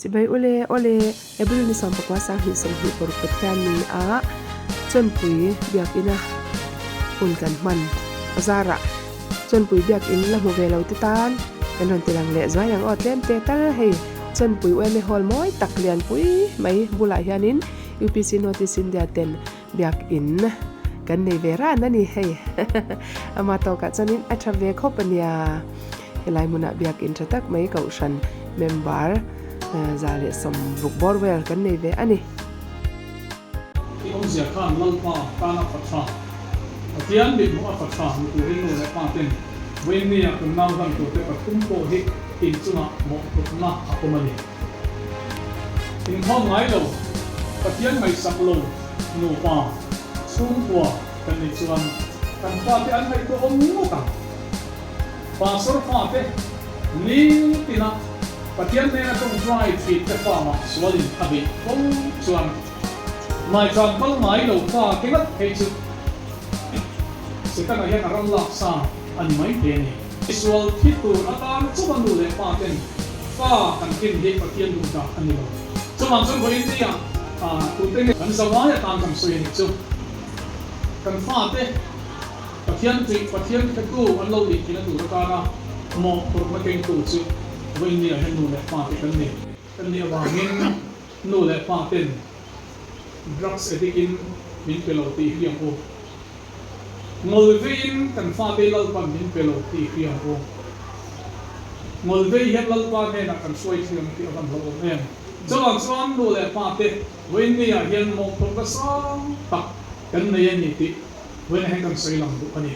Chibai ule, awle, April ni 19 2026 Pathianni a Chawnpui Biakina hun kan hman a zarah Chawnpui Biakin la hmu ve lo te tan kan rawn ti lang leh zuai ang aw tlem te tal hei Chawnpui UMA Hall mawi tak lianpui mai bulah hianin UPC North East India ten Biakin kan nei ve ran a ni hei ama tawkah chuanin a tha ve khawp a nia helai hmunah biakin tha tak mai kohhran member 160 bawr vel kan nei ve a ni. I awmzia khan Lalpa tana fa tha, Pathian mithmuh a fa tha ni turin nu leh pa ten Vawiinnia kan nau hlan turte pathum pawh hi inchungah mawhphurhna a awm a ni. Inkhawm ngai lo, Pathian ngaihsak lo nupa, chhungkua kan nih chuan kan fate an ngaihtuah awm ngawt ang. Pastor fate nitina Pathian nena tawngtai thin te fa mah sualin a beih fo chuan ngaihchan kal ngai lo fa te ngat phei chu Setana hian a ram lak sa a ni mai thei a ni. Sual thi tur atan chuma nu leh pa ten fa kan kin hi Pathian duh dah a ni lo. Chuvang chuan vawiin nia tute nge kan zavai atan kan sawi a nih chu. Kan fate Pathian tih Pathian hretu an lo nih thina tur atana mawhphurhna kengtu chu vawiin nia hian nu leh pa te kan ni. Kan nih avangin nu leh pa ten drugs addict in min pe lo tih hi ang u. Ngawlveiin kan fate Lalpan min pe lo tih hi ang u. Ngawlvei hian Lalpa hnenah kan hruai thiam tih a van hlauhawm em? Chuvang chuan nu leh pa te vawiinni ah hian mawhphurhna sang tak kan nei a ni tih vawiinah hian kan sawi lang duh a ni.